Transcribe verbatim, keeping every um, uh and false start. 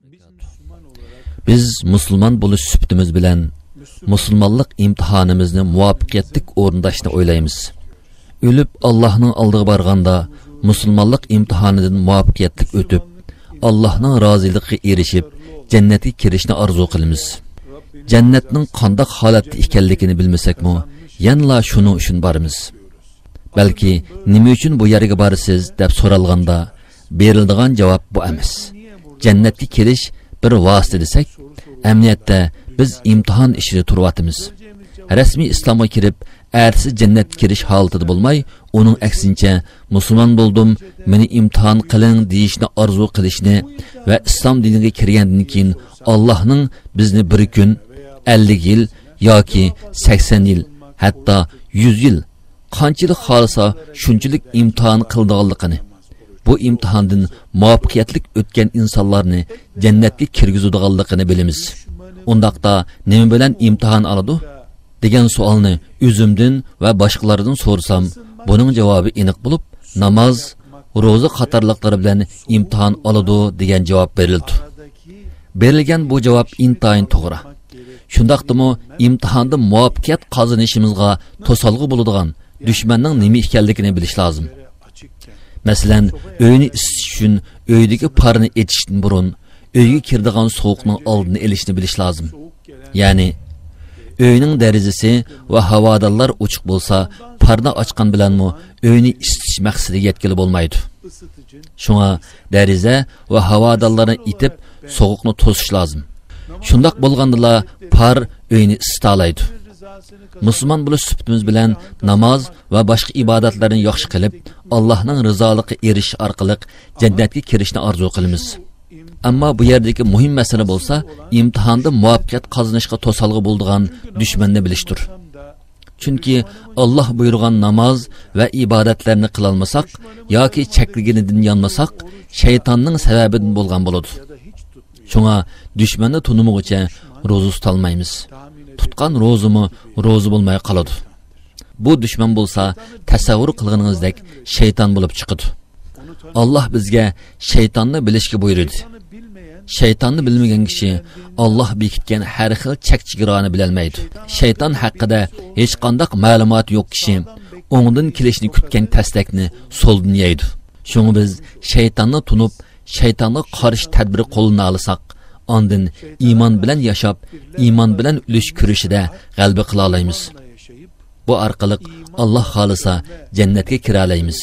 بىز مۇسۇلمان بولۇش سۈپىتىمىز بىلەن مۇسۇلمانلىق ئىمتىھانىمىزنى مۇۋەپپەقىيەتلىك ئورۇنداشنى ئويلايمىز. ئۆلۈپ ئاللاھنىڭ ئالدىغا بارغاندا مۇسۇلمانلىق ئىمتىھانىدىن مۇۋەپپەقىيەتلىك ئۆتۈپ، ئاللاھنىڭ رازىلىقىغا ئېرىشىپ، جەننەتكە كىرىشنى ئارزۇ قىلىمىز. جەننەتنىڭ قانداق ھالەتتە ئىكەنلىكىنى بىلمىسەكمۇ، يەنىلا شۇنىڭ ئۈچۈن بارىمىز. بەلكى «نېمە ئۈچۈن بۇ يەرگە بارىسىز؟» دەپ سورالغاندا، بېرىلىدىغان جاۋاب بۇ ئەمەس. جەننەتكە كىرىش بىر ۋاسىتە دېسەك، ئەمەلىيەتتە بىز ئىمتىھان ئىچىدە تۇرۇۋاتىمىز. رەسمىي ئىسلامغا كىرىپ، ئەتىسى جەننەتكە كىرىش ھالىتىدە بولماي، ئۇنىڭ ئەكسىنچە، «مۇسۇلمان بولدۇم، مېنى ئىمتىھان قىلىڭ» دېيىشنى ئارزۇ قىلىشنى ۋە ئىسلام دىنىغا كىرگەندىن كېيىن، ئاللاھنىڭ بىزنى بىر كۈن، ئەللىك يىل ياكى سەكسەن يىل، ھەتتا يۈز يىل، قانچىلىك خالىسا شۇنچىلىك ئىمتىھان قىلىدىغانلىقىنى، بۇ ئىمتىھاندىن مۇۋەپپەقىيەتلىك ئۆتكەن ئىنسانلارنى جەننەتكە كىرگۈزىدىغانلىقىنى بىلىمىز. ئۇنداقتا نېمە بىلەن ئىمتىھان ئالىدۇ؟ دېگەن سوئالنى ئۆزۈمدىن ۋە باشقىلاردىن سورىسام، بۇنىڭ جاۋابى ئېنىق بولۇپ، ناماز، روزا قاتارلىقلار بىلەن ئىمتىھان ئالىدۇ، دېگەن جاۋاب بېرىلىدۇ. بېرىلگەن بۇ جاۋاب ئىنتايىن توغرا. شۇنداقتىمۇ ئىمتىھاندا مۇۋەپپەقىيەت قازىنىشىمىزغا توسالغۇ بولىدىغان دۈشمەننىڭ نېمە ئىكەنلىكىنى بىلىش لازىم. مەسىلەن، ئۆينى ئىسىتىش ئۈچۈن ئۆيدىكى پارنى ئېچىشتىن بۇرۇن، ئۆيگە كىرىدىغان سوغۇقنىڭ ئالدىنى ئېلىشنى بىلىش لازىم. يەنى، ئۆينىڭ دېرىزىسى ۋە ھاۋادارلار ئوچۇق بولسا، پارنى ئاچقان بىلەنمۇ ئۆينى ئىسسىتىش مەقسىتىگە يەتكىلى بولمايدۇ. شۇڭا دېرىزە ۋە ھاۋادارلارنى ئېتىپ، سوغۇقنى توسۇش لازىم. شۇنداق بولغاندىلا پار ئۆينى ئىسسىتالايدۇ. مۇسۇلمان بولۇش سۈپىتىمىز بىلەن ناماز ۋە باشقا ئىبادەتلەرنى ياخشى قىلىپ، ئاللاھنىڭ رىزالىقىغا ئېرىشىش ئارقىلىق جەننەتكە كىرىشنى ئارزۇ قىلىمىز. ئەمما بۇ يەردىكى مۇھىم مەسىلە بولسا، ئىمتىھاندا مۇۋەپپەقىيەت قازىنىشقا توسالغۇ بولىدىغان دۈشمەننى بىلىشتۇر. چۈنكى ئاللاھ بۇيرۇغان ناماز ۋە ئىبادەتلەرنى قىلالمىساق ياكى چەكلىگىنىدىن يانمىساق، شەيتاننىڭ سەۋەبىدىن بولغان بولىدۇ. شۇڭا دۈشمەننى تونۇمىغۇچە روزا تۇتالمايمىز. تۇتقان روزىمۇ روزا بولماي قالىدۇ. بۇ دۈشمەن بولسا تەسەۋۋۇر قىلغىنىڭىزدەك شەيتان بولۇپ چىقىدۇ. ئاللاھ بىزگە شەيتاننى بىلىشكە بۇيرۇدى. شەيتاننى بىلمىگەن كىشى ئاللاھ بېكىتكەن ھەر خىل چەك-چېگرانى بىلەلمەيدۇ. شەيتان ھەققىدە ھېچقانداق مەلۇماتى يوق كىشى ئوڭدىن كېلىشنى كۈتكەن تەستەكنى سولدىن يەيدۇ. شۇڭا بىز شەيتاننى تونۇپ، شەيتانغا قارشى تەدبىر قوللىنالىساق، ئاندىن ئىمان بىلەن ياشاپ، ئىمان بىلەن ئۆلۈش كۈرىشىدە غەلىبە قىلالايمىز. بۇ ئارقىلىق ئاللاھ خالىسا جەننەتكە كىرەلەيمىز.